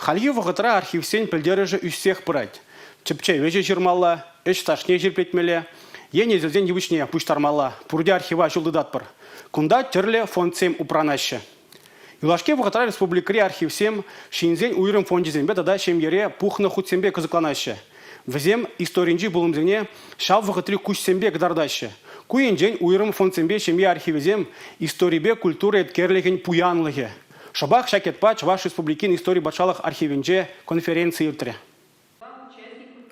Хальхи вӑхӑтра архивсен пӗлтерӗшӗ ӳссех пырать. Тӗпчев ӗҫӗ ҫырмалла, ӗҫ стажне ҫирӗплетмелле е несӗлсен йывӑҫне пуҫтармалла. Пурте архива ҫул тытатпӑр. Кунта тӗрлӗ фондсем упранаҫҫӗ. Юлашки вӑхӑтра республикӑри архивсем ҫынсен уйрӑм фончӗсемпе тата ҫемьере пухнӑ хутсемпе кӑсӑкланаҫҫӗ. Вӗсем историнчи пулӑмсене ҫав вӑхӑтри куҫсемпе кӑтартаҫҫӗ. Ку енчен уйрӑм фондсемпе ҫемье архивӗсем историпе культура еткерлӗхӗн пуянлӑхӗ. Шӑпах ҫак ятпа Чӑваш Республикин истори патшалӑх архивӗнче конференци иртрӗ.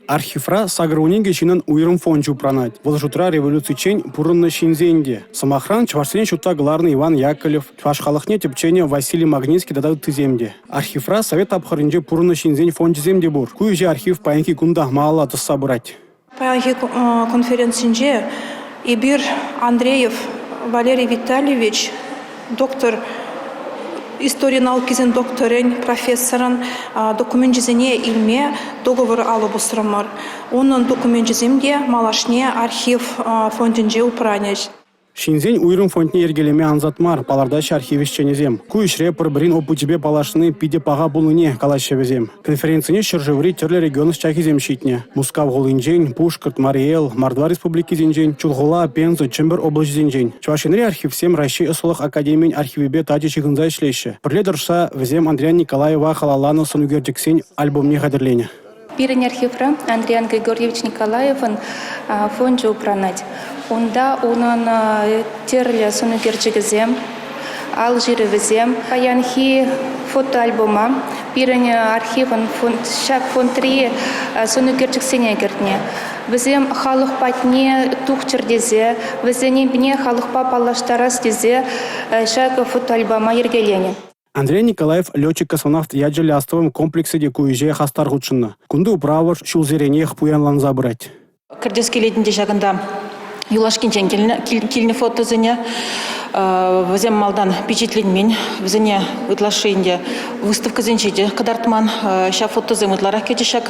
Архивра 82 ҫыннӑн уйрӑм фончӗ упранать. Вӑл шутра революциччен пурӑннӑ ҫынсен те. Сӑмахран, чӑвашсене ҫутта кӑларнӑ Иван Яковлев, чӑваш халӑхне тӗпченӗ Василий Магницкий тата ыттисем те. Архивра совет тапхӑрӗнче пурӑннӑ ҫынсен фончӗсем те пур. Ку ӗҫе архив паянхи кун та малалла тӑсса пырать. Паянхи конференцинче эпир Андреев Валерий Витальевич доктор, истори наукисен докторӗн, профессорӑн докуменчӗсене илме договор алӑ пусрӑмӑр. Унӑн докуменчӗсем те малашне архив фондӗнче упранӗҫ. Ҫынсен уйрӑм фондне йӗркелеме ансат мар, палӑртаҫҫӗ архив ӗҫченӗсем. Ку ӗҫре пӗр-пӗрин опычӗпе паллашни питӗ паха пулнине калаҫҫӗ вӗсем. Конференцине ҫӗршыври тӗрлӗ регион ӑсчахӗсем ҫитнӗ. Мускав хулинчен, Пушкӑрт, Мари Эл, Мордва республикисенчен, Чулхула, Пенза, Чӗмпӗр облаҫӗсенчен. Чӑваш Енри архивсем Раҫҫей ӑслӑлӑх академийӗн архивӗпе тачӑ ҫыхӑнса ӗҫлеҫҫӗ. Пӗрле тӑрӑшса вӗсем Андриян Николаева халалланӑ сӑн ӳкерчӗксен альбомне хатӗрленӗ. Пирӗн архивра Андриян Григорьевич Николаевӑн фончӗ упранать. Унта унӑн тӗрлӗ сӑнӳкерчӗкӗсем, ал ҫырӑвӗсем. Паянхи фотоальбома пирӗн архивӑн ҫак фондри сӑнӳкерчӗксене кӗртнӗ. Вӗсем халӑх патне тухчӑр тесе, вӗсене халӑхпа паллаштарас тесе ҫак фотоальбома йӗркеленӗ. Андрей Николаев летчик-космонавт ячӗллӗ астӑвӑм комплексӗ те ку ӗҫе хастар хутшӑннӑ. Кунти управӑш ҫулсеренех пуянланса пырать. Кӗртес килет ӗнтӗ ҫакӑнта юлашкинчен килнӗ фотосене. Вӗсем малтан пичетленмен, вӗсене ытлашши ӗнтӗ выставкӑсенче те кӑтартман. Ҫав фотосем ытларах кӗчӗҫ ҫак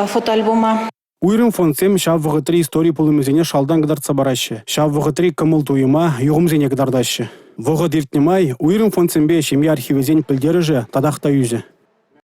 фотоальбома. Уйрӑм фондсем ҫав вӑхӑтри истори пулӑмӗсене шалтан кӑтартса параҫҫӗ, ҫав вӑхӑтри кӑмӑл-туйӑма, юхӑмсене кӑтартаҫҫӗ. Вӑхӑт иртнӗ май уйрӑм фондсемпе ҫемье архивӗсен пӗлтерӗшӗ татах та ӳсӗ.